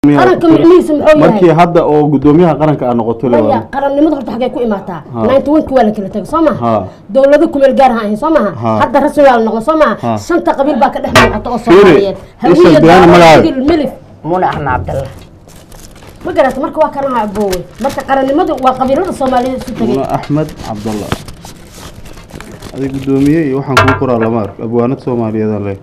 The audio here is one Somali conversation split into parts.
Qaranka micnihiisa muxuu yahay? Markii hadda oo guddoomiyaha qaranka aad noqoto le maya, qarannimada horta xaggee ku imaataa? Ha. 91-kii waa la kala tegay, soo Ha. maha? Dowlado kumeel gaar ha ahayn, soo maha? Ha. Hadda rasmi waa la noqdo, soo maha? Ha. Shanta qabiil baa ka dhex muuqata oo Fiiri, Soomaaliyeed. isha Hawiye, Diyaana, Daaro, magacaaga. Digil, Milif. Muna Axmed Cabdalla. Ma garata? Marka waa kanaha aboowe, marka qarannimadu waa qabiilada Soomaaliyeed isu tegay. Muna Axmed Cabdalla, adig guddoomiye iyo waxaan kuu qoraa lama arko, abwaanad Soomaaliyeedaan le.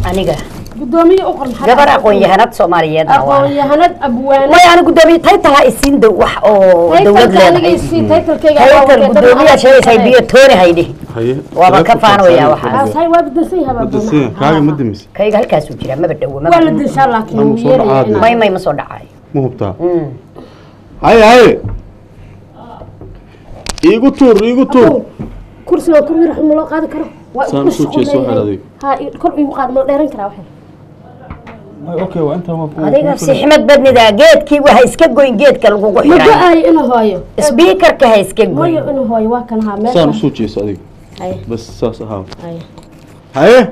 Aniga guddoomiye u qor, maxaa gabar aqoon-yahanad Soomaaliyeed ah waa. Aqoon-yahanad, abwaanad. Maya, ani guddoomiye taytal ha isiin dow wax oo dowlad taytalka aniga leedahay. isii taytalkayga. Taytal guddoomiyaa sheegaysaa, biyo tooni haydhi. Haye. Waaba ka faanaya waxaas. Hay, waa badansan yahay. Madansan yahay kaaga, ma demis? Kayga halkaasuu jiraa, maba dhowo. Waa la dinshaa laakiin Ama wuu soo yeerayaa dhacaade. inaan- May, may, ma soo dhacayo. Ma hubtaa? Haye haye, iigu tuur, iigu tuur. Kursiga kor yar xuma loo qaadi karo. Waa Saan ku usoo jeeso shuqul waxaad leeyahay. adiga. Ha, kor igu qaad, ma la dheeran karaa waxay? Okay, waa intaan, waa ku Adiga sixmad badnida, geedkii waa ha iska goyn, geedka lagugu ma xiray. go-aayo inuu hooyo. Sbiikarka ha iska goyn. Mayo, inuu hooyo waa kan haa meesha. Saan usoo jeeso adiga. Haye. Bas saas ahaa. Haye. Haye.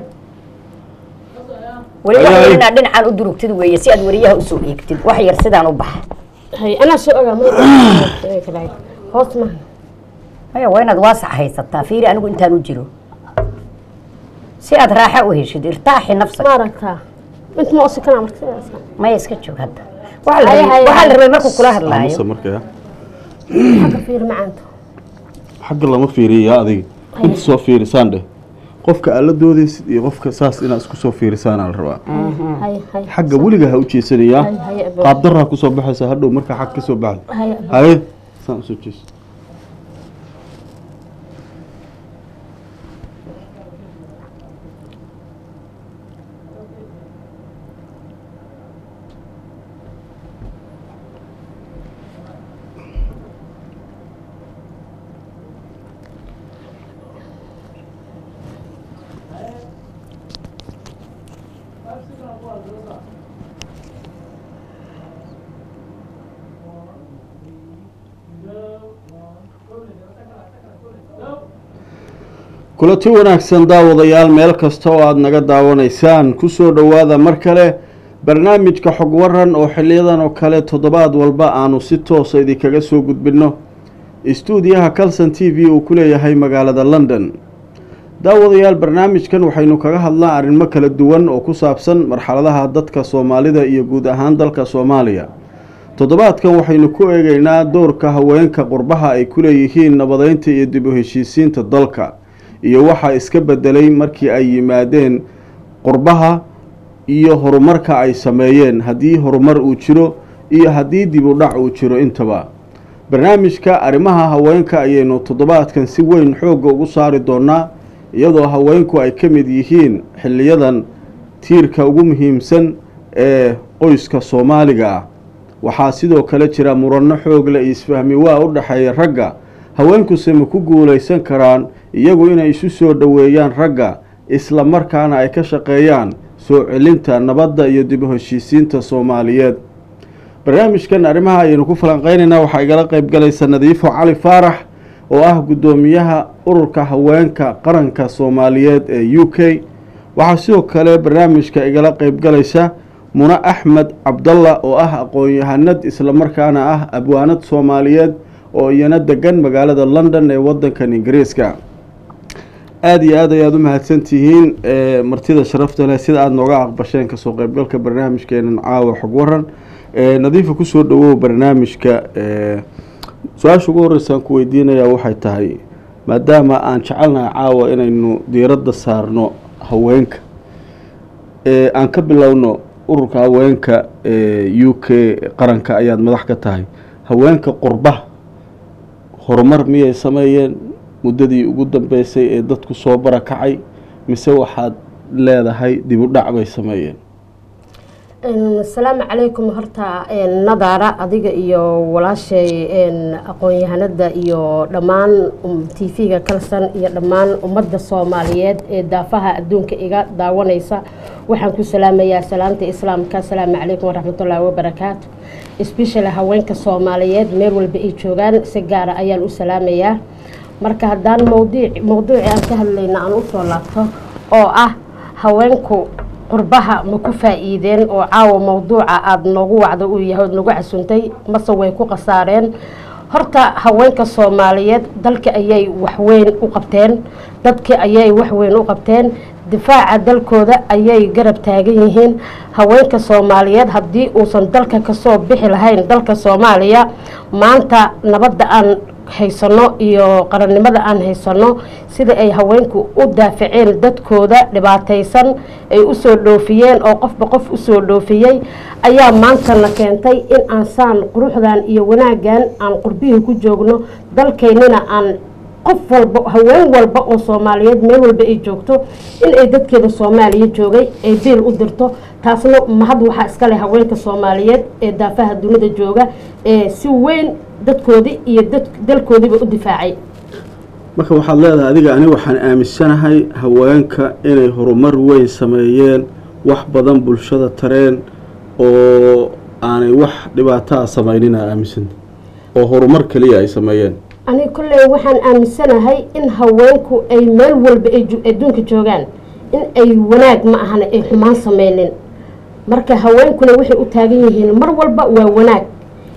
Weli Ayaa, wax yar ay. inaad dhinacaan u durugtid weeye si aad wariyaha usoo eegtid, wax yar sidaan u baxa. Haye, anaa soo ogaa ma hoos maha. Maya, waa inaad waasac haysataa. Fiiri, anigu intaan u jiro si aad raaxo u heshid, irtaaxi nafsak. Ma aragtaa inta ma usikanaa marka sidaas? Maya, iska joog hadda. Waxaa la Haye, rabay, haye, waxaa la haye. rabay markuu kula Aamusa hadlaayo. markaa. Xagga fiir macaanta. Xagga lama fiiriya adiga, inta soo fiirisaan dheh. Qofka aad la doodaysid iyo qofka saas inaad isku soo fiirisaanaa la rabaa. Haye haye. Xagga weliga ha u jeesanayaa. Haye, haye, aboo. Qaabdaraa kusoo baxaysa hadhow markaa xag ka soo baxda. Haye, aboo. Haye, saan usoo jeeso. Kulanti wanaagsan daawadayaal, meel kasta oo aada naga daawanaysaan, kusoo dhowaada mar kale barnaamijka xog waran oo xiliyadan oo kale toddobaad walba aanu si toosa idinkaga soo gudbinno istuudiyaha Calson TV uu ku leeyahay magaalada London. Daawadayaal, barnaamijkan waxaynu kaga hadlaa arrimo kala duwan oo ku saabsan marxaladaha dadka Soomaalida iyo guud ahaan dalka Soomaaliya. Toddobaadkan waxaynu ku eegeynaa doorka haweenka qurbaha ay ku leeyihiin nabadeynta iyo dib u heshiisiinta dalka, iyo waxa iska bedelay markii ay yimaadeen qurbaha, iyo horumarka ay sameeyeen haddii horumar uu jiro iyo haddii dib u dhac uu jiro intaba. Barnaamijka arrimaha haweenka ayaynu toddobaadkan si weyn xoogga ugu saari doonaa, iyadoo haweenku ay ka mid yihiin xiliyadan tiirka ugu muhiimsan ee qoyska Soomaaliga ah. Waxaa sidoo kale jira muranno xoog leh iyo isfahmi waa u dhexeeya ragga. Haweenkuse ma ku guulaysan karaan iyagu inay isu soo dhoweeyaan ragga, isla markaana ay ka shaqeeyaan soo celinta nabadda iyo dib u heshiisiinta Soomaaliyeed? Barnaamijkan arrimaha ayaynu ku falanqeynaynaa. Waxaa igala qeyb galaysa Nadiifo Cali Faarax oo ah guddoomiyaha ururka haweenka qaranka Soomaaliyeed ee UK. Waxaa sidoo kale barnaamijka igala qeyb galaysa Muna Axmed Cabdalla oo ah aqoon-yahanad islamarkaana ah abwaanad Soomaaliyeed oo iyana degan magaalada London ee wadankan Ingiriiska. Aada iyo aad ayaad u mahadsantihiin martida sharafta leh sida aada nooga aqbasheen kasoo qeybgalka barnaamijkeenan caawa xog waran. Nadiifa, kusoo dhawow barnaamijka. Su-aasha ugu horreysaan ku weydiinayaa waxay tahay, maadaama aan jecelnahay caawa inaynu diiradda saarno haweenka, aan ka bilowno ururka haweenka ee UK qaranka ayaad madax ka tahay. Haweenka qurbaha horumar miyay sameeyeen muddadii ugu dambeysay ee dadku soo barakacay, mise waxaad leedahay dib u dhac bay sameeyeen? Asalaamu calaykum. Horta nadaara, adiga iyo walaashay aqoon-yahanada iyo dhammaan TV-ga Kalsan iyo dhammaan ummadda Soomaaliyeed ee daafaha adduunka iga daawanaysa, waxaan ku salaamayaa salaamta islaamka: asalaamu calaykum waraxmatullaahi wabarakaatu. Especially haweenka Soomaaliyeed meel walba ay joogaan si gaara ayaan u salaamayaa. Marka haddaan mowdiic mowduuci aan ka hadlayna aan usoo laabto oo ah haweenku Qurbaha ma ku faa'iideen oo caawa mawduuca aada noogu wacda uu yahay ood nagu casuntay, mase way ku khasaareen? Horta haweenka Soomaaliyeed dalka ayay waxweyn u qabteen, dadka ayay waxweyn u qabteen, difaaca dalkooda ayay garab taagan yihiin. Haweenka Soomaaliyeed haddii uusan dalka kasoo bixi lahayn, dalka Soomaaliya maanta nabadda aan haysano iyo qarannimada aan haysano, sida ay haweenku u daaficeen dadkooda dhibaataysan, ay usoo dhoofiyeen oo qofba qof usoo dhoofiyey, ayaa maantana keentay in aan saan quruxdan iyo wanaaggan aan qurbihii ku joogno, dalkaynina aan qof walba, haween walba oo Soomaaliyeed meel walba ay joogto, in ay dadkeeda Soomaaliya joogay ay biil u dirto. Taasna mahad waxaa iska leh haweenka Soomaaliyeed ee daafaha dunida jooga ee si weyn dadkoodii iyo dalkoodiiba u difaacay. Marka waxaad leedahay adiga, ani waxaan aaminsanahay haweenka inay horumar weyn sameeyeen, wax badan bulshada tareen oo aanay wax dhibaataa sameynina aaminsanta, oo horumar keliya ay sameeyeen. Aniga kolley waxaan aaminsanahay in haweenku ay meel walba ay adduunka joogaan in ay wanaag ma ahana ay xumaan sameynin. Marka haweenkuna waxay u taagan yihiin mar walba waa wanaag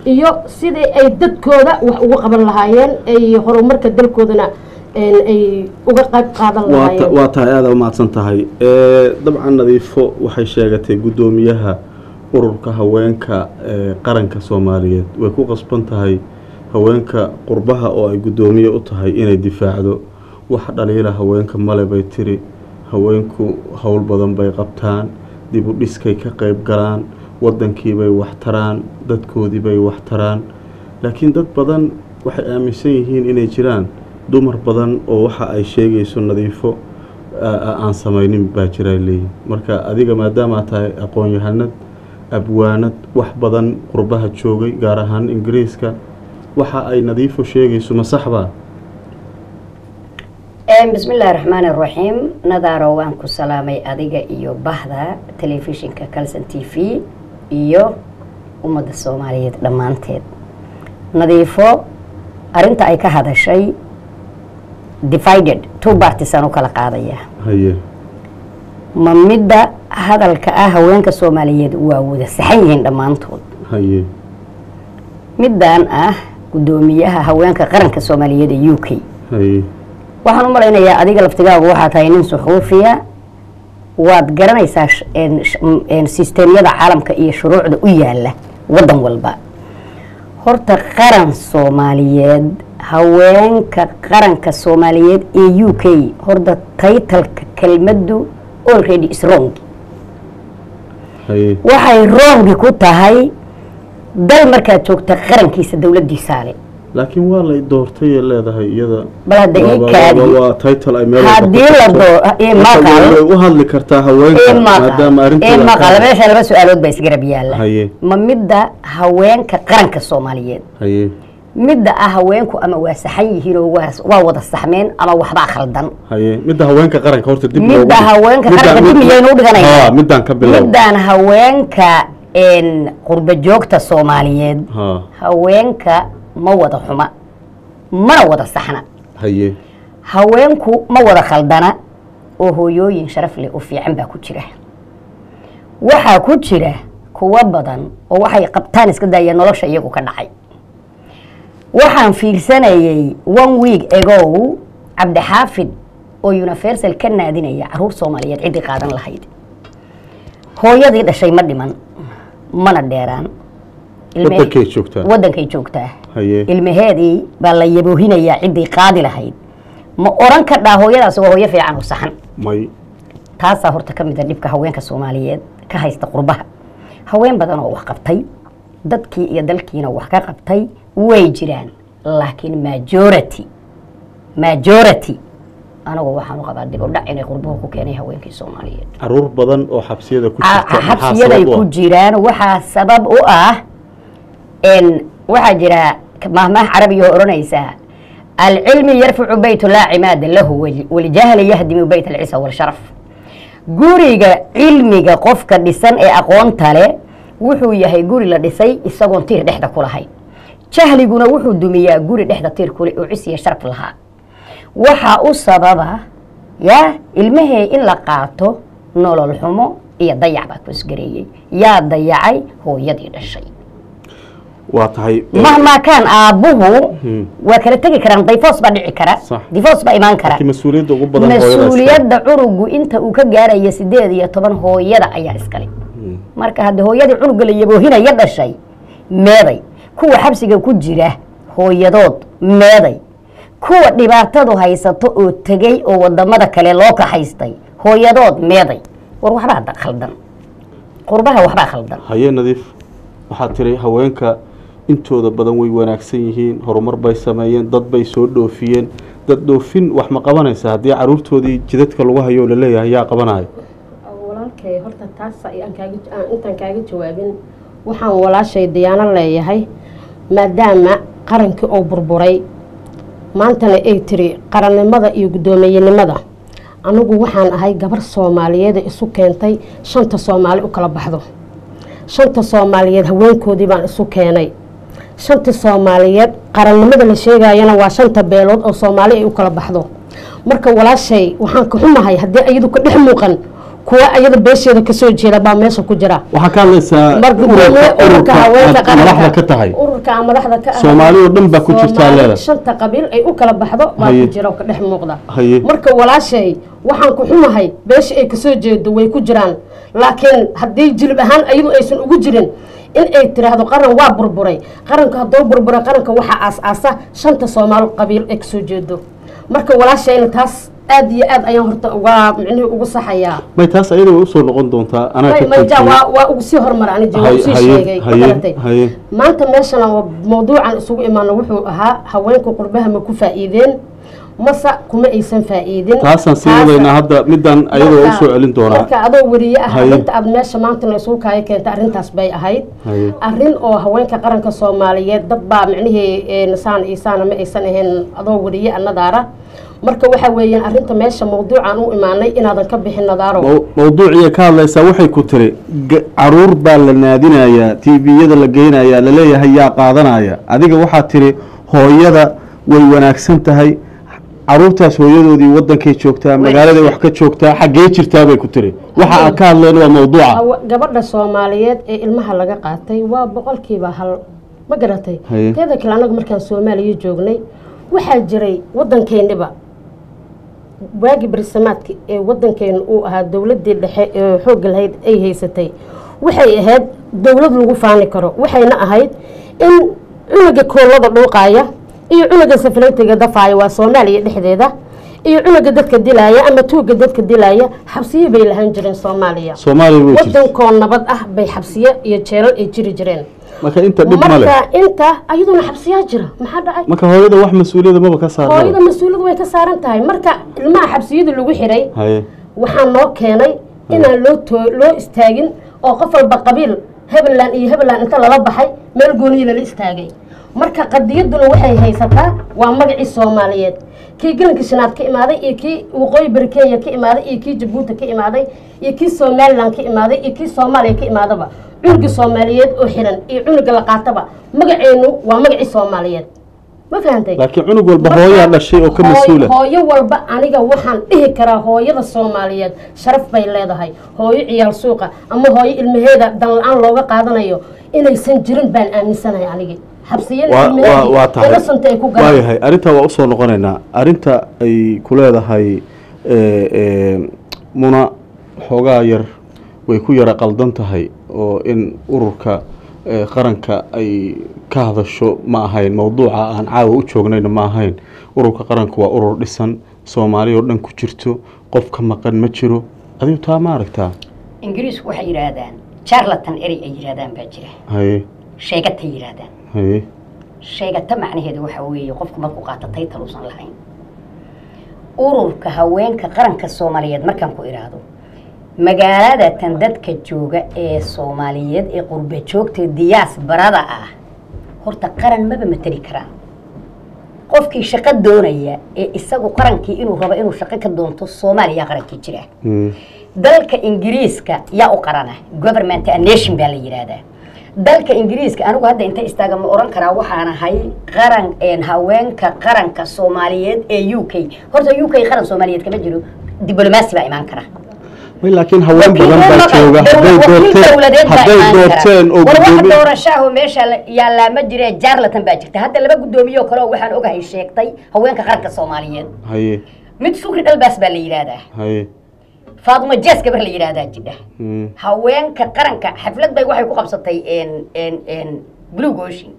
iyo sidii ay dadkooda wax uga qaban lahaayeen, ay horumarka dalkoodana ay uga qayb qaadan lahaayeen. Waa tahay, aada umahadsan tahay. Dabcan Nadiifo waxay sheegatay guddoomiyaha ururka haweenka qaranka Soomaaliyeed. Way ku qasban tahay haweenka qurbaha oo ay guddoomiye u tahay inay difaacdo. Wax dhaliila haweenka male bay tiri, haweenku howl badan bay qabtaan, dib u dhiskay ka qayb galaan, wadankiibay wax taraan, dadkoodiibay wax taraan. Laakiin dad badan waxay aaminsan yihiin inay jiraan dumar badan oo waxa ay sheegayso Nadiifo aan samaynin baa jiraa leeyihin. Marka adiga maadaamaa tahay aqoon-yahanad, abwaanad, wax badan qurbaha joogay, gaar ahaan Ingiriiska, waxa ay Nadiifo sheegayso ma saxbaa? Bismi illaahi raxmaani raxiim. Nadaaro, waan ku salaamay adiga iyo bahda telefishinka Calson TV iyo ummadda Soomaaliyeed dhammaanteed. Nadiifo arrinta ay ka hadashay divided two parties aan u kala qaadaya. Haye. Ma midda hadalka ah haweenka Soomaaliyeed waa wada saxan yihiin dhammaantood? Haye. Middan ah guddoomiyaha haweenka qaranka Soomaaliyeed ee UK. Haye. Waxaan u malaynayaa adiga laftigaagu waxaa tahay nin suxuufiya, waad garanaysaa sisteemyada caalamka iyo shuruucda u yaala waddan walba. Horta qaran Soomaaliyeed, haweenka qaranka Soomaaliyeed ee UK, horta title-ka kelmaddu already is wrong. Haye. Waxay wrong ku tahay dal markaad joogta qarankiisa dowladdiisaa le. Laakiin waa lay doortay ee leedahay iyada. Bal hadda ii kaadi. Waa title ay meel walba ku Haddii la tagto. doo ii Marka maqal. way u hadli kartaa haweenka maadaama arrintooda Maqal, meesha laba su-aalood baa isgarab yaalla. Haye. Ma midda haweenka qaranka Soomaaliyeed? Haye. Midda ah haweenku ama waa saxan yihiin oo waa wada saxmeen ama waxbaa khaldan? Haye, midda haweenka qaranka horta dib Midda loogu dhig. haweenka qaranka dib miyaynu u dhiganaynaa? Ha, middaan ka bilow. Middan haweenka qurba joogta Soomaaliyeed, haweenka ma wada xuma mana wada saxna. Haye. Haweenku ma wada khaldana oo hooyooyin sharaf leh oo fiican baa ku jira. Waxaa ku jira kuwo badan oo waxay qabtaan iska daaya nolosha iyagu ka dhacay. Waxaan fiirsanayay one week ago Cabdixaafid oo Universal ka naadinaya caruur Soomaaliyeed ciddii qaadan lahayd. Hooyadii dhashay ma dhiman mana dheeraan. Wadankay joogtaa? Wadankay joogtaa. Haye. Ilmaheedii baa la yaboohinayaa ciddii qaadi lahayd. Ma oran kadhaa hooyadaas waa hooyo fiican oo saxan? May. Taasaa horta ka mid a dhibka haweenka Soomaaliyeed ka haysta qurbaha. Haween badan oo wax qabtay, dadkii iyo dalkiina wax ka qabtay way jiraan, laakiin majority anagu waxaan u qabaa dib u dhac inay qurbuhu ku keenay haweenkii Soomaaliyeed. Caruur badan oo xabsiyada ku jirta maxaa Xabsiyaday sabab u ku ah? jiraan waxaa sabab u ah waxaa jira mahmaah carabiya oo odhanaysa: العلم يرفع بيت لا عماد له والجهل يهدم بيت العزة والشرف. Guriga cilmiga qofka dhisan ee aqoonta leh wuxuu yahay guri la dhisay isagoon tiir dhexda ku lahayn. Jahliguna wuxuu dumiyaa guri dhexda tiir kule oo cis iyo sharaf lahaa. Waxaa u sababa ya ilmahee in la qaato nolol xumo. Iyo dayac baa koosgareeyey. Yaa dayacay? Hooyadii dhashay. Waa tahay. Mahmaa kaan aabbuhu waa kala tegi karaan, divorce baa dhici kara, divorce baa imaan kara. Laakiin mas-uuliyadda ugu badan hooyada iskale. Mas-uuliyadda cunugu inta uu ka gaaraya 18 hooyada ayaa iskale. Marka hadde hooyadii cunuga la yaboohinaya dhashay meeday, kuwa xabsiga ku jira hooyadood meeday, kuwa dhibaatadu haysato oo tegey oo wadamada kale loo kaxaystay hooyadood meeday. War waxbaa khaldan qurbaha, waxbaa khaldan. Haye Nadiif, waxaad tiri haweenka intooda badan way wanaagsan yihiin, horumar bay sameeyeen, dad bay soo dhoofiyeen. Dad dhoofin wax ma qabanaysa haddii caruurtoodii jidadka lagu hayo oo laleeyahay yaa qabanayo? Walaalkay, horta taas ayaan kaaga aan intaan kaaga jawaabin, waxaan walaashay Diyaano leeyahay, maadaama qarankii oo burburay maantana ay tiri qarannimada iyo guddoomiyenimada, anigu waxaan ahay gabar Soomaaliyeed ee isu keentay shanta Soomaali u kala baxdo. Shanta Soomaaliyeed haweenkoodii baan isu keenay. Shanta Soomaaliyeed qarannimada la sheegayana waa shanta beelood oo Soomaali ay u kala baxdo. Marka walaashay, waxaan ka xumahay haddii iyadu ka dhex muuqan kuwa iyada beesheeda kasoo jeeda baa meesha ku jira. Waxaa ka hadlaysaa Marka ururka ururka haweenka aad madaxda qaranka ka tahay. Ururka aan madaxda ka ahay. Soomaali oo dhan baa ku jirtaa. Soomaali leedahay. Shanta qabiil ay u kala baxdo baa ku jira oo ka dhex muuqda. Marka walaashay, waxaan ku xumahay beesha ay kasoo jeedo way ku jiraan, laakiin haddii jilib ahaan ayadu aysan ugu jirin in ay tiraahdo qaran waa burburay. Qaranka hadduu burburay, qaranka waxaa aas-aasa shanta Soomaali qabiil ay kasoo jeedo. Marka walaashayna taas aad iyo aad ayaan horta uga micnihii ugu saxayaa. May, taas ayada way usoo noqon doontaa, anaa ka mayja joojiyey. Waa ugu sii horumar ani waa usii sheegay, ma garatay? Haye. Maanta meeshana waa mawduucan isugu imaano wuxuu ahaa haweenku qurbaha ma ku faa'iideen mase kuma aysan faa'iidin. Taasaan sii wadaynaa hadda, midaan ayada waa usoo celin doonaa. Marka adoo weriye ah, arrinta aad meesha maantana isugu kaaya keentay arrintaas bay ahayd. Arrin oo haweenka qaranka Soomaaliyeed dad baa micnihii saan iyo saana ma aysan ahayn, adoo weriye ah Nadaara. Marka waxa weeyaan arrinta meesha mawduucan u imaanay inaadan ka bixin, Nadaaro. Mawduuciya ka hadlaysaa, waxay ku tiri caruur baa la naadinayaa, TV-yada la geynayaa, laleeyahay yaa qaadanaya. Adiga waxaa tiri hooyada way wanaagsan tahay, caruurtaas hooyadoodii wadankay joogtaa, magaaladay wax ka joogtaa, xaggee jirtaa bay ku tiri. Waxa aad ka hadleen waa mawduuca. Gabadha Soomaaliyeed ee ilmaha laga qaatay waa 1%, ma garatay? Teeda kale, anaga markaan Soomaaliya joognay waxaa jiray waddankeeniba waagii berisamaadka ee waddankeenu uu ahaa dowladdii dhexe ee xoogga lahayd ay haysatay, waxay ahayd dowlad lagu faani karo. Waxayna ahayd in cunuga koolada dhuuqaaya iyo cunuga safaleytiga dafaaya waa Soomaaliya dhexdeeda iyo cunuga dadka dilaaya ama tuuga dadka dilaaya xabsiyo bay lahaan jireen Soomaaliya. Soomaaliya way jirta. Wadankoo nabad ah bay xabsiyo iyo jeelal ay jiri jireen. Marka inta dhib ma leh. Marka inta ayaduna xabsiyaa jira, maxaa dhacay? Marka hooyada wax mas-uuliyada maba ka saarnaba. Hooyada mas-uuliyad way ka saaran tahay. Marka ilmaha xabsiyada lagu xiray waxaa noo keenay inaan loo istaagin oo qof walba qabiil Hebeland iyo Hebeland inta lala baxay meel gooniyi lala istaagay. Marka qadiyaduna waxay haysataa waa magacii Soomaaliyeed, kii Galanka Shanaad ka imaaday iyo kii Waqooyi Bari Kenya ka imaaday iyo kii Jabuuti ka imaaday iyo kii Somaliland ka imaaday iyo kii Soomaaliya ka imaadaba, cunuga Soomaaliyeed oo xiran iyo cunuga la qaataba magaceenu waa magacii Soomaaliyeed, ma fahantay? Laakiin cunug walba hooyaa dhashay oo ka mas-uula. Hooyo walba, aniga waxaan dhihi karaa hooyada Soomaaliyeed sharaf bay leedahay. Hooyo ciyaal suuqa ama hooyo ilmaheeda dan la-aan looga qaadanayo inaysan jirin baan aaminsanahay anigi. Xabsiyada Waa tahay. Innocent ay ku galaan. Waayahay, arrinta waa usoo noqonaynaa. Arrinta ay ku leedahay Muna xoogaa yar way ku yara qaldan tahay oo in ururka qaranka ay ka hadasho ma ahayn, mawduuca aan caawa u joognayna ma ahayn. Ururka qaranka waa urur dhisan, Soomaali oo dhan ku jirto, qof ka maqan ma jiro. Adigu taa ma aragtaa? Ingiriisku waxay yidhaahdaan charlatan, erey ay yidhaahdaan baa jira. Sheegatay yidhaahdaan. Sheegata macnaheedu waxa weeye qofku markuu qaato title uusan lahayn. Ururka haweenka qaranka Soomaaliyeed markaan ku idhaahdo, magaalada tan dadka jooga ee Soomaaliyeed ee qurba joogta diasporada ah horta qaran maba mateli karaan. Qofkii shaqo doonaya ee isagu qarankii inuu rabo inuu shaqo ka doonto, Soomaaliya qarankii jira. Dalka Ingiriiska yaa u qarana? Government and nation baa la yidhaahdaa dalka Ingiriiska. Anigu hadda inta istaaga ma oran karaa waxaan ahay qaran haweenka qaranka Soomaaliyeed ee UK? Horta UK qaran Soomaaliyeed kama jiro, diblomaasi baa imaan kara. Laakiin haween badan baa jooga, hadday doorteen, hadday doorteen oo war wax gudoomiye doorashaaho meesha yaallaa ma jire. Jaarlatan baa jirta hadda, 2 guddoomiye oo kale oo waxaan ogahay sheegtay haweenka qaranka Soomaaliyeed. Mid Sukri Dhalbaas baa la yidhaahdaa. Faaduma Jees gabar la yidhaahdaa jidha. Haweenka qaranka xaflad bay waxay ku qabsatay n n Blue Ocean.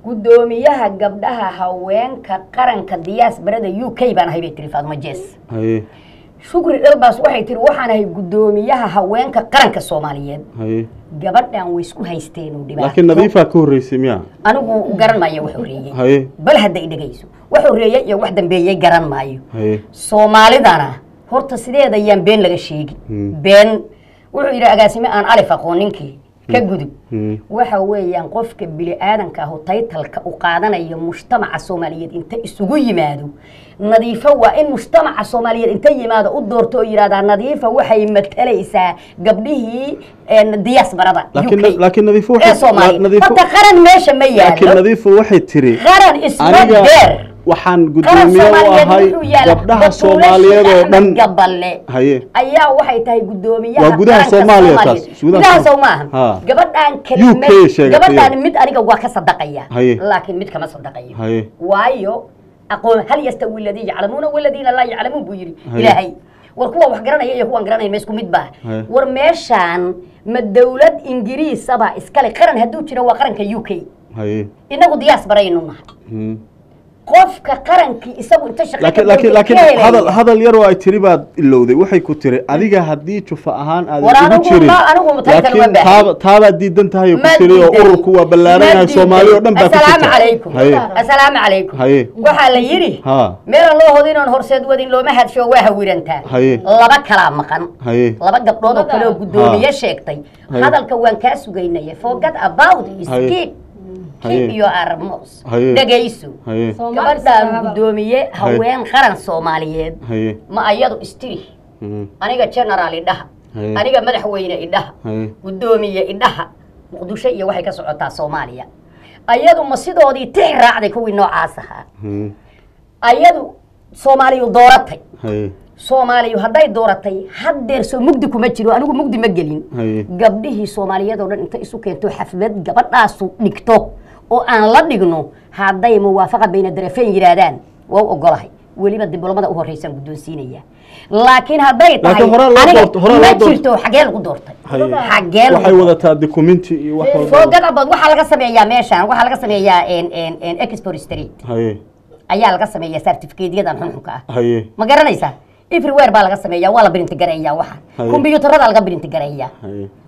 Guddoomiyaha gabdhaha haweenka qaranka diasporada UK baan ahay bay tiri Faaduma Jees. Shukri Dhalbaas waxay tiri waxaan ahay guddoomiyaha haweenka qaranka Soomaaliyeed. Gabadhan way isku haysteen oo dhibaato. Laakiin Nadiifaa ka horreysay miya? Anigu garan maayo wax horreeyey. Bal hadda i dhegayso, wax horreeyey iyo wax dambeeyey garan maayo. Soomaalidana horta sideeda ayaan been laga sheegin. Been wuxuu yidhi agaasime aan alif aqoon ninkii ka gudub. Waxa weeyaan qofka bini aadanka ahu title-ka u qaadanayo mujtamaca Soomaaliyeed inta isugu yimaado. Nadiifo waa in mujtamaca Soomaaliyeed inta yimaado u doorto oo yidhahdaa Nadiifa waxay matalaysaa gabdhihii diasporada Laakiin UK laakiin Nadiifo ee waxay Soomaaliya. Nadiifo Horta qaran meesha ma laakiin yaalo. Nadiifo waxay tiri Qaran isma aniga dheer. waxaan Qaran guddoomiye u Soomaaliyeed ahay wuxuu yaala gabdhaha Batuule Soomaaliyeed oo Sheekh dhan. Axmed Gaballe ayaa waxay tahay guddoomiyaha Waa gudaha qaranka Soomaaliya taas. Soomaaliyeed. Gudaha Gudaha Soom- sow maaha? Ha. Gabadhaan UK kelimad sheegatay. Gabadhaan mid aniga waa ka sadaqaya, laakiin mid kama sadaqayo. Waayo aqoon hal yastawi alladii yaclamuuna waladiina laa yaclamuun buu yidhi. Ilaahay war kuwa wax garanaya iyo kuwan garanaya ma isku mid baa? War meeshaan ma dowlad Ingiriisaba iskale? Qaran hadduu jiro waa qaranka UK. Inagu diasporaynu nahay. Qofka qarankii isagu inta shaqo laakiin ka laakiin doonta laakiin ka helaya. Hadal yar oo ay tiri baad ilowday. Waxay ku tiri adiga haddii jufa ahaan aadan War ugu anigu jirin, anigu title laakiin ma baahin. Taabaad diidan tahay oo ku Ma tiri oo diidan. ururku waa ballaaran Ma yahay, Soomaali oo dhan baa ku diidan. Assalaamu jirta. calaykum. Assalaamu calaykum. Waxaa la yidhi meelaan loo hodin oon horseed wadin looma hadsho, waa hawirantaa. Laba kalaa maqan. Laba gabdhood oo kale oo guddoomiye sheegtay. Hadalka waan kaa sugaynaya. Forget about it. Skip, keep your armos. Dhegayso. Gabadhaan guddoomiye haween qaran Soomaaliyeed ma ayadu istiri aniga general idhaha, aniga madaxweyne idhaha, guddoomiye idhaha, Muqdisho iyo waxay ka socotaa Soomaaliya. Ayadu ma sidoodii tix raacday kuwii noocaas ahaa? Ayadu Soomaaliyu dooratay. Soomaaliyu hadday dooratay haddeer soo mugdi kuma jiro, anigu mugdi ma gelin. Gabdhihii Soomaaliyeed oo dhan inta isu keento xaflad gabadhaasu dhigto oo aan la dhigno, hadday muwaafaqa bayna darafeen yidhaahdaan waa u ogolahay, weliba dibloomada u horreysaan guddoonsiinaya. Laakiin hadday tahay Laakiin horaa loo aniga horaa ma loo jirto. Xagee lagu doortay? Xagee lagu Waxay wadataa documenti iyo wax walba. Forget about. Waxaa laga sameeyaa meeshaan, waxaa laga sameeyaa Expo Street ayaa laga sameeyaa certificate-yadan xunxunka ah. Ma garanaysaa? Everywhere baa laga sameeyaa, waa la print gareeyaa waxaan. Kombiyuutarada laga print gareeyaa.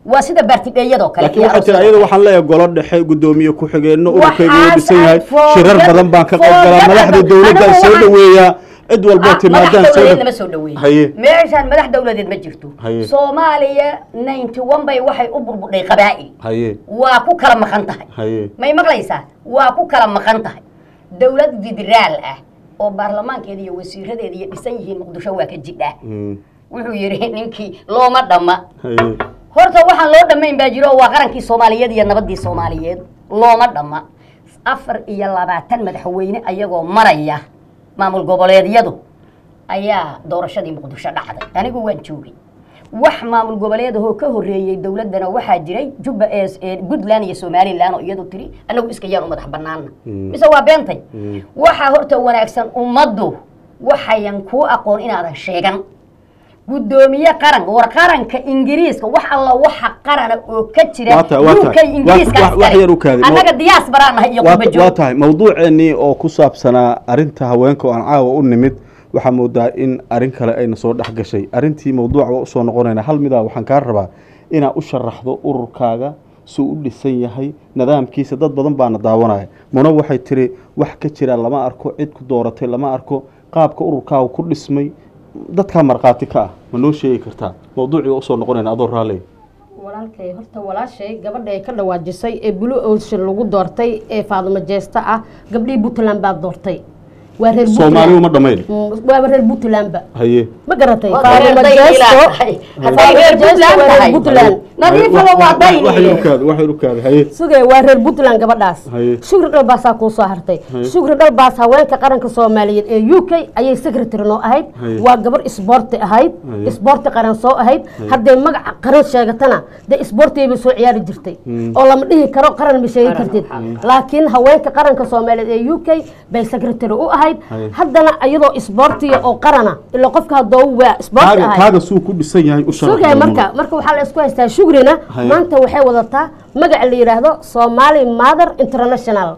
Waa sida baartidheeyadoo kale Laakiin iyo waxay tiri aroosyada. Ayada waxaan leeyahay golo dhexe, guddoomiye ku-xigeenno, ururkayga wuu dhisan yahay, Waxaas shirar badan baan ka qayb galaa, forget madaxda about- dowladdan anigu soo dhaweeyaa, cid walboo timaadaan madax soo dowladeed nama soo dhaweeyey. Meeshaan madax dowladeed ma jirto. Soomaaliya 91 bay waxay u burbudhay qabaa'il. Waa ku kala maqan tahay. May maqlaysaa? Waa ku kala maqan tahay. Dowlad federaal ah oo baarlamaankeeda iyo wasiiradeeda iyo dhisan yihiin Muqdisho waa ka jidhaa. Wuxuu yidhi ninkii looma dhamma. Horta waxaan loo dhammayn baa jiro oo waa qarankii Soomaaliyeed iyo nabadii Soomaaliyeed looma dhamma. 24 madaxweyne ayagoo maraya maamul goboleedyadu ayaa doorashadii Muqdisho dhacday. Anigu waan joogay. Wax maamul goboleed ahoo ka horreeyey dowladdana waxaa jiray Jubba ee Puntland iyo Somaliland oo iyadu tiri anagu iska yaan u madax banaana. Mise waa beentay? Waxaa horta wanaagsan ummaddu waxayan kuu aqoon inaadan sheegan guddoomiye qaran. War qaranka Ingiriiska, wax alla waxa qarana oo ka jira Waa tahay, waa UK tahay. Ingiriiska Wax yar u kaadi. Annaga diasporaa nahay iyo Waa qurba waa joog. tahay mawduuceennii oo ku saabsanaa arrinta haweenka oo aan caawa u nimid, waxaa moodaa in arrin kale ayna soo dhex gashay. Arrintii mawduuca waa usoo noqonaynaa. Hal midaa waxaan kaa rabaa inaad u sharaxdo ururkaaga suu u dhisan yahay, nidaamkiisa. Dad badan baana daawanaya. Muna waxay tiri wax ka jira lama arko, cid ku dooratay lama arko, qaabka ururkaaga ku dhismay dadkaa markhaati ka ah. Ma noo sheegi kartaa? Mawduucii waa usoo noqonayna adoo raalliya. Walaalkay, horta walaashay gabadha ay ka dhawaajisay ee Blue Ocean lagu doortay ee Faadumo Jeesta ah, gabdhihii Puntland baa doortay. Waa reer Soomaali uma dhamayn. Waa reer Puntland ba. Haye. Ma garatay? Waa reer Faaduma Dayniile Jeesto. tahay. Hadday reer Jeesto Puntland waa reer tahay. Puntland. Nadiifaba waa Waxay Dayniile. u kaadi, waxay u kaadi. Haye. Sugay, waa reer Puntland gabadhaas. Haye. Shukri Dhalbaasaa kuu soo hartay. Haye. Shukri Dhalbaas haweenka qaranka Soomaaliyeed ee UK ayay secretary noo ahayd. Haye. Waa gabar isboorti ahayd. Haye. Isboorti qaran soo ahayd. Hadday magaca qaran sheegatana dee isboortigay bay soo ciyaari jirtay oo lama dhihi karo qaran ma sheegi Qaran kartid, waxaa. Laakiin haweenka qaranka Soomaaliyeed ee UK bay secretary u ahayd. Haye. Haddana iyadoo isboortiga oo qarana ilaa qofka haddoo waa isboorti Kaaga ahayd. Kaaga suu ku dhisan yahay u sharax. Sugay, marka waxaa la isku haystaa Shugrina. Haye. Maanta waxay wadataa magaca la yidhaahdo Somali Mother International,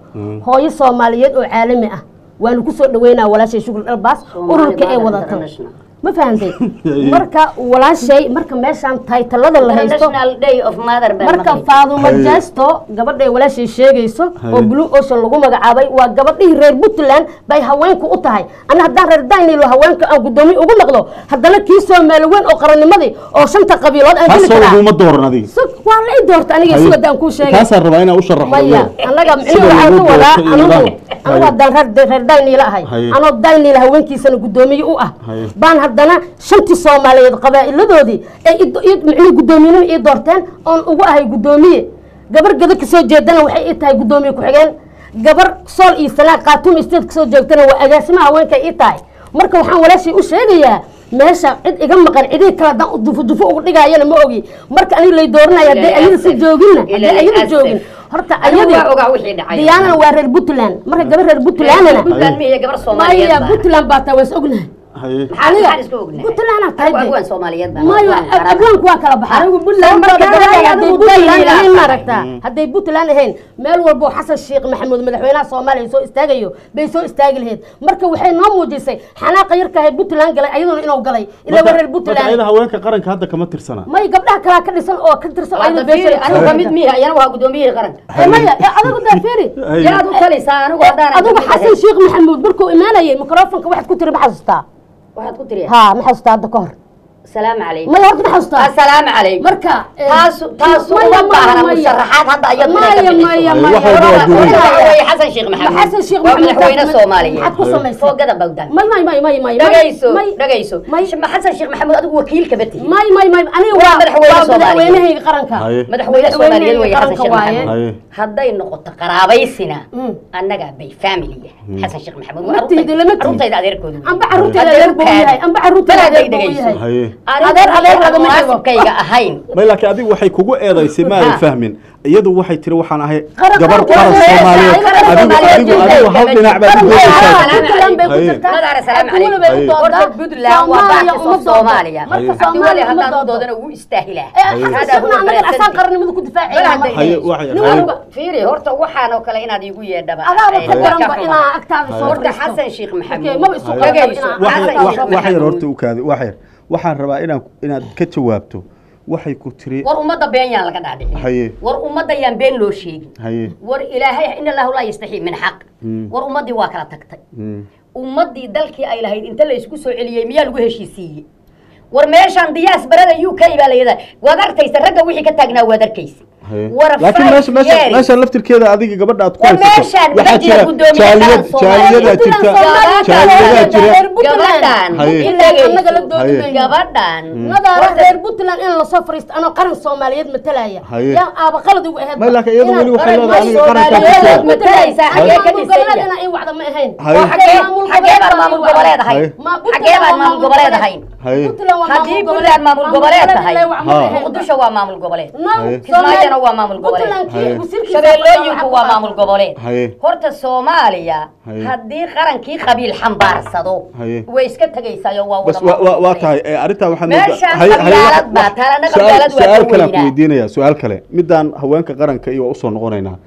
hooyo Soomaaliyeed oo caalami ah. Waanu kusoo dhaweynaa walaashay Shugri Dhalbaas Somali ururka ay Mother wadato. International. Ma fahantay? Haye. Marka walaashay, marka meeshaan taytalada la haysto International Day of Mother baan marka maqlay. Faadumo Haye. Jeesto gabadhay walaashay sheegayso Haye. oo Blue Ocean lagu magacaabay waa gabadhihii reer Puntland bay haweenku u tahay. Ana haddaan reer Daynilo haweenka aan guddoomiye ugu noqdo, haddana kii Soomaali weyn oo qarannimadii oo shanta qabiilood aan geli Taasoo karaa. laguma dooran adiga. Sug, waa la ii doorta aniga. Haye. Sugad aan kuu sheegay. Taasaan rabaa inaa u sharaxdo Maya iyada. annaga Sida micnuhu waxaan lagu ku wadaa doortay iyo anigu nidaamka. anigu Haye. haddaan reer Dayniila ahay, Haye. anoo Dayniila haweenkiisana guddoomiye u ah Haye. baan haddana shantii Soomaaliyeed qabaa'iladoodii ay micnuhu guddoomiyenimo ii doorteen oon ugu ahay guddoomiye. Gabar gado kasoo jeedana waxay ii tahay guddoomiye ku-xigeen, gabar Sool iyo Sanaag Khaatuum State kasoo joogtana waa agaasimaha haweenka ii tahay. Marka waxaan walaashay u sheegayaa meesha cid iga maqan, cidii kale haddaan dufo dufo ugu dhigaayana ma ogi. Marka aniga lay dooranaya hadday Ilaa ayada si asaf. jooginna, Ilaa hadday ayada asaf. joogin horta Anigu ayadii waa ogaa wixii dhacay. Diyaanana waa reer Puntland. Marka gabar reer Puntlandna Puntland miya gabar Soomaaliyeed maya baa. Puntland baa taa, waa is ognahay. Haye. Maxaa maxaan isku ognahay? Puntland aa tahay Anigu dee. abwaan Soomaaliyeed baan. Mayo Abwaan qaran. Abwaanku waa kala baxaa. Anigu Puntland Sababtoo markaan gabadhan ahay, hadday adigu Puntland Puntland ahayn tahay. maaragtaa, hadday Puntland ahayn meel walbo Xasan Sheekh Maxamuud madaxweynaha Soomaaliya soo istaagayo bay soo istaagi lahayd. Marka waxay noo muujisay xanaaqa yarka ahay Puntland galay ayaduna inuu galay ilaa waa reer Marka Puntland. ayada haweenka qaranka hadda kama tirsana. May, gabdhaha kalaa ka dhisan oo ka tirsan Hadda ayadoo beesha fiiri, anigu ka mid miya, iyana waa guddoomiyihii qaranka. Maya adigu daa fiiri. Haye. Yaad u talaysaa anigu haddaan Adigu Xasan Sheekh Maxamuud markuu imaanayay mikrofonka waxaad ku tiri ma xasuustaa? Waxaad ku tiri Ha, ma xasuustaa hadda ka hor? Salaamu calaykum. Maya, horta ma xasuustaa? Assalaamu calaykum. Marka Taasu maya, uma maya, baahna maya. musharaxaad hadda iyadu inay ka Maya, bixiso. maya, Haye, maya. wax walba waa duuban. Waxa weeye Xasan Sheekh Maxamuud. Xasan Sheekh Waa Maxamuud madaxweyne Soomaaliyeed. Maxaad ku samaysay? Foogada bawdan. May may may may may. Dhagayso, may dhagayso. May. Xasan Sheekh Maxamuud adigu wakiil kama tihi. May may may, aniga Waa waa madaxweyne waa Soomaaliyeed. madaxweynahayga qaranka. Haye. Madaxweyne Soomaaliyeed weeye Xasan qaranka Sheekh waaye. Maxamuud. Haye. Hadday noqoto qaraabaysina annaga bay family yahay Xasan Sheekh Maxamuud. Waa Ma tihid, lama tihid. carruurtayda adeerkoodu weeye. Amba carruurtayda Hadday adeer buu u u yahay, amba carruurtayda Bal hadday adeer buu u dhagayso. yahay. Haye. Anigu Adeer, adeer wixii aan lagama dhigo. munaasibkayga ahayn. May, laakiin adigu waxay kugu eedaysay ma aadan Ha. fahmin. Iyadu waxay tiri waxaan ahay Qaran- gabar qaran- qaran qaran- Soomaaliyeed. qaran- Adigu Soomaaliyeed adigu adigu hal dhinac baad u Qaran- doodaysaa. Puntland bay ku Haye. jirtaa. Nadaara, salaamu Cabdiweli bay u Haye. doodaa. Horta Puntland waa Soomaaliya baarkis uma of doodo. Soomaaliya. Marka Cabdiweli Soomaaliya uma haddaan u doodo. doodana wuu istaahilaa. Ee, Xasan Hada Sheekhna huwa annaga asaan president. qarannimada ku difaacayna Bal marka. Haye, hadday waxay- Nin haye. walba Fiiri, horta waxaan oo kale inaad iigu yeedhaba. Adaaba ka Waa ka daranba xumaa. inaa agtaada soo Horta fadhiisto. Xasan Sheekh Maxamuud. Okey, maba isu Haye. qaldan Dhagayso. inaa Wax Xasan agtaada Sheekh soo wax yar Maxamuud. horta u kaadi, wax yar. Waxaan rabaa inaan inaad ka jawaabto waxay ku tiri. War ummadda been yaan laga dhaadhicin. Haye. War ummadda yaan been loo sheegin. Haye. War Ilaahay in Allahu laa yastaxii min xaq. War ummaddii waa kala tagtay. Ummaddii dalkii ay lahayd inta la isku soo celiyey miyaa lagu heshiisiiyey? War meeshaan diyaas barada UK baa la yidhahdaa, waad arkaysa ragga wixii ka taagnaa, waad arkaysa. Haye. War Laakiin five meesha meesha years. meesha laftirkeeda adiga gabadha aad ku War haysato meeshaan waxaa ma jira jira guddoomiye jaaliyad qaran Soomaaliyeed. jaaliyadaa jirta, jaaliyadaa jira. Reer Puntland. Gabadhan Haye. Puntland annaga la doodi Haye. mayno. Gabadhan Nadaara, Horta- reer Puntland in lasoo fariisto anoo qaran Soomaaliyeed matalaya Haye. yaa aaba qalad igu ahayd. May, laakiin iyadu weli waxay leedahay aniga qarankaan ku Soomaaliyeed jira. matalaysaa, xagee ka Maamul dhisay? goboleed inaa ii wacda ma ahayn. Haye. Oo xagee baan maamul goboleed ahayn? Haye. Xagee baan maamul goboleed ahayn? Haye. Haddii Puntland maamul goboleed tahay, Ha. Muqdisho waa maamul goboleed. Haye. Kismaayona waa maamul goboleed. Haye. Shabeellooyinku waa maamul goboleed. Haye. Horta Soomaaliya Haye. haddii qarankii qabiil xambaarsado Haye. way iska tegaysaayo waa bas wada waa maamul waa goboleed. tahay arrintaa waxaan moodaa- Meeshaan haye- haye, qabyaalad wax- baa taal, annaga su'aal qabyaalad waa su'aal ka kale aan ku weynaa. weydiinayaa, su'aal kale midaan haweenka qaranka iyo waa usoo noqonaynaa.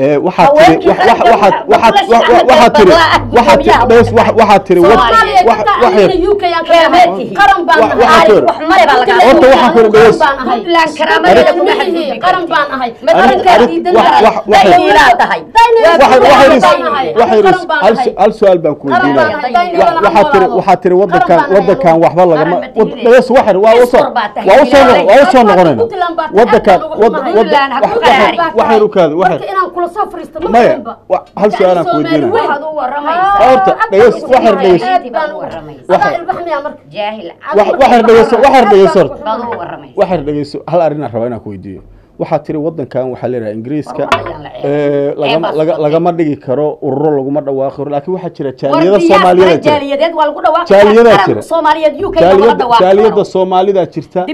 Waxaad tiri Haweenkii qaranka waxaad waxaad waxaa kula waxaad tiri shaqeyn waxaad tiri gudoomiyaha bes waxaad tiri Soomaaliya ka taa UK aan ka ahay. Qaran baan Wax- ahay. waxaa Taariikh wax male baa laga Horta waxaan ku Qaran baan ahay. Puntland karaamadeeda kuma Qaran xadgudbi qaran baan ahay. Ma Qarankaa arrin- diidan wax- tahay. wax- wax- Dayniilaa tahay. Hal su-aal baan ku weydiinaya. Waxaa tiri wadankan waxba lagama dhageys, waxar waa usoo waa usoo waa usoo noqonayna wadankan. Waxaynu kaadi waxar inaan kula soo fariisto ma maya. Hal su-aal aan ku weydiinaya horta, dhageys, waxar dhageys, waxar dhegeyso, waxar dhegeyso horta, waxar dhegeyso. Hal arrin aan rabaa inaan ku weydiiyo. Waxaa tiri wadankan waxaa leeyahay Ingiriiska lagama dhigi karo ururo, laguma dhawaaqi karo, laakiin waxaa jira jaaliyada Soomaaliyeed jira, jaaliyadaa jira, jaaliyada Soomaalida jirta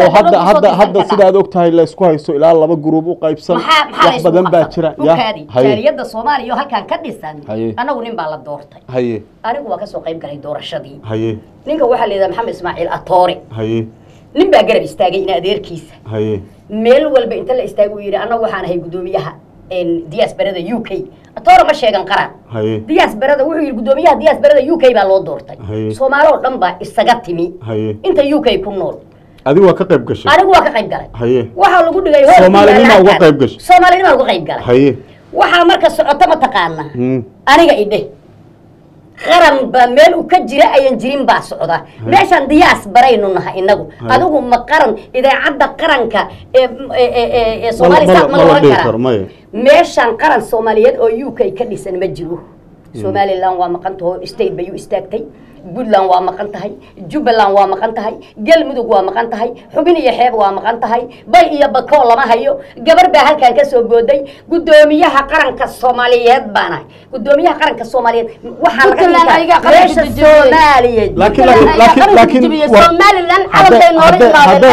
oo hadda sidaad og tahay la isku haysto ilaa laba gruub u qaybsan, wax badan baa jira. Jaaliyada Soomaaliya oo halkan ka dhisan, anagu nin baa la doortay. Haye. Anigu waa kasoo qayb galay doorashadii. Haye. Ninka waxaa la yidhaha Maxamed Ismaaciil Atoore. Haye. Nin baa garab istaagay in adeerkiisa. Haye. Meel walba inta la istaagay uu yidhi annagu waxaan ahay guddoomiyaha diaasbarada UK. Atoore ma sheegan qaran. Haye. Diaasbarada wuxuu yidhi guddoomiyaha diaasbarada UK baa loo doortay. Haye. Soomaali oo dhan baa isaga timi. Haye. Inta UK ku nool. Adigu waa ka qayb gashay? Anigu waa ka qayb galay. Haye. Waxaa lagu dhigay hool. Soomaalinima uga qayb gashay? Soomaalinima uga qayb galay. Haye. Waxaa marka socota ma taqaana aniga idhe qaran baa meel u ka jira ayan jirin baa socda meeshaan diyaas baraynu nahay inagu. Adigu ma qaran idaacadda qaranka ee Soomaali saad ma la oran karaa? Meeshaan qaran Soomaaliyeed oo UK ka dhisan ma jiro. Somaliland waa maqan taho, state bay u istaagtay. Puntland waa maqan tahay, Jubbaland waa maqan tahay, Galmudug waa maqan tahay, Xubin iyo Xeeb waa maqan tahay, Bay iyo Bakoo lama hayo. Gabar baa halkan ka soo booday, guddoomiyaha qaranka Soomaaliyeed baanahay. Guddoomiyaha qaranka Soomaaliyeed waxaa laga dhigaa meesha Soomaaliya. Laakiin Somaliland calanbay noola imaadeen.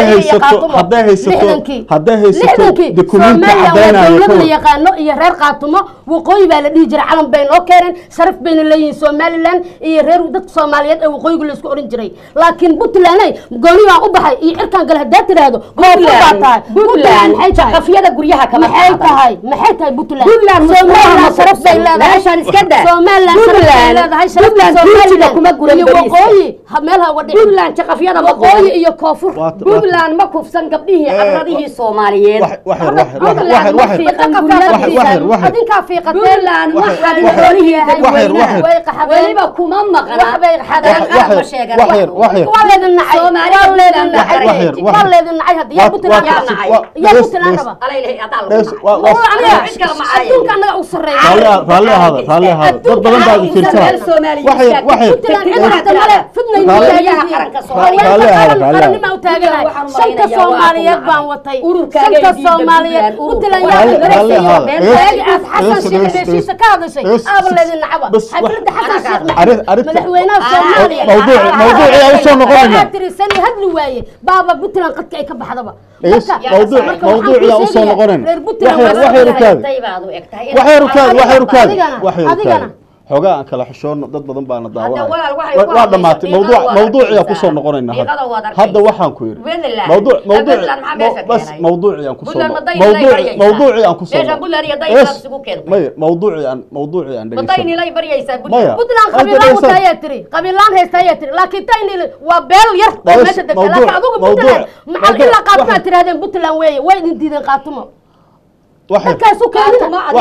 Hadday haysato dukumenti caddaynaya dowlad la yaqaano iyo reer Qaatumo waqooyi baa la dhihi jiray, calan bay noo keeneen, sharaf bayna leeyihiin Somaliland iyo reer dadka Soomaaliyeed ee waqooyiga la isku oran jiray. Laakiin Puntland gooni baan u baxay iyo cirkaan gale haddaad tiraahdo koonfur baa tahay. Puntland maxay tahay? Qafyada guryaha kama maxay tahay? Maxay tahay Puntland? Puntland Somaliland sharaf bay leedahay. Meeshaan iska daa. Somaliland sharaf bay leedahay, sharafta Somaliland kuma guran iyo waqooyi meel ha uga dhicin. Puntland jaqafyada ma waqooyi iyo koonfur. Puntland ma kufsan gabdhihii cabradihii Soomaaliyeed. Adinkaa fiiqateen. Puntland ma xadin xoolihii dadweynaha, weliba kuma maqna. Waa leedin nacay, waa leedin nacay, waa leedin nacay. Hadda yaa Puntland, yaa Puntland raba adduunka annaga u sarreeya. Raalli ahaada, raalli ahaada, dad badan baa idin fiirsanaya. Puntland cid rabta male, fidnay qarannima u taaganahay. Shanta Soomaaliyeed baan watay, shanta Soomaaliyeed Puntland yaa aad Xasan Sheekh meeshiisa ka hadashay aaba leedin nacaba. Xafladda Xasan Sheekh Maxamuud madaxweynaha Soomaaliya mawduuci aan usoo noqonayna waxaa tiri sani hadli waaye baaba Puntland qadka ay ka baxdaba. Mawduuci aan usoo noqonayna. Waxaynu kaadi, waxaynu kaadi, waxaynu kaadi, waxaynu kaadi, xoogaa aan kala xishoono, dad badan baana daawanaya. Waa dhamaatay mawduuc, mawduuciyaa kusoo noqonayna hadda. Waxaan ku yidhi mawduuc, mawduuc bas, mawduuci aan kusoo mawduuci, mawduuci aan kusoo maya, mawduuci aan, mawduuci aan dhegeysan maya. Puntland qabiilaan wata ayaa tiri, qabiilaan haysta ayaa tiri, laakiin Taynil waa beel yar oo meesha degta. Laakiin adigu Puntland macal ilaa Qaatumaa tirahdeen Puntland weeye, way idin diideen Qaatumo. Dadkaasu keenina ha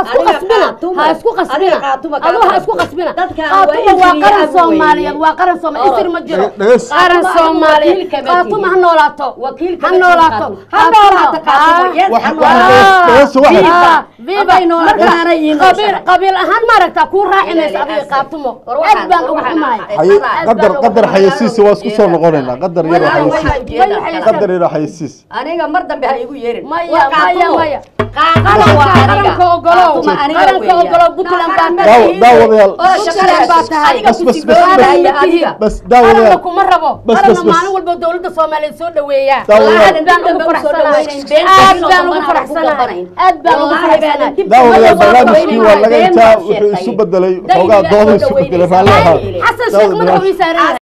isku qasbina, ha isku qasbina, aduu ha isku qasbina. Qaatuma waa qaran Soomaaliyeed, waa qaran Soomaaliyeed, isir ma jiro, qaran Soomaaliyeed. Qaatuma ha noolaato, ha noolaato, ha noolaato. Qabiil ahaan maaragtaa kuu raacinaysa adiga Qaatumo, aad baan uga xumahay. Qadar, qadar xayasiis waa isku soo noqonaynaa, qadar yar xayasiis, qadar yar xayasiis. Aniga mar dambe ha igu yeerin. Maya, maya, maya, qaranka ogolow, qaranka ogolow, Puntland baa daawadayaal baa tahay. Bas bas bas bas, daawadayaal qaranna kuma rabo, qaranna maalin walba dowladda Soomaaliyeed soo dhaweeyaa. Aad baan ugu faraxsanahay, aad baan ugu faraxsanahay, aad baan ugu faraxsanahay. Daawadayaal, barnaamijkii waa laga intaa wuxuu isu bedelay xoogaa dooda isu bedelay. Raalli ahaada. Xasan Sheekh madaxuu ii saaran yahay.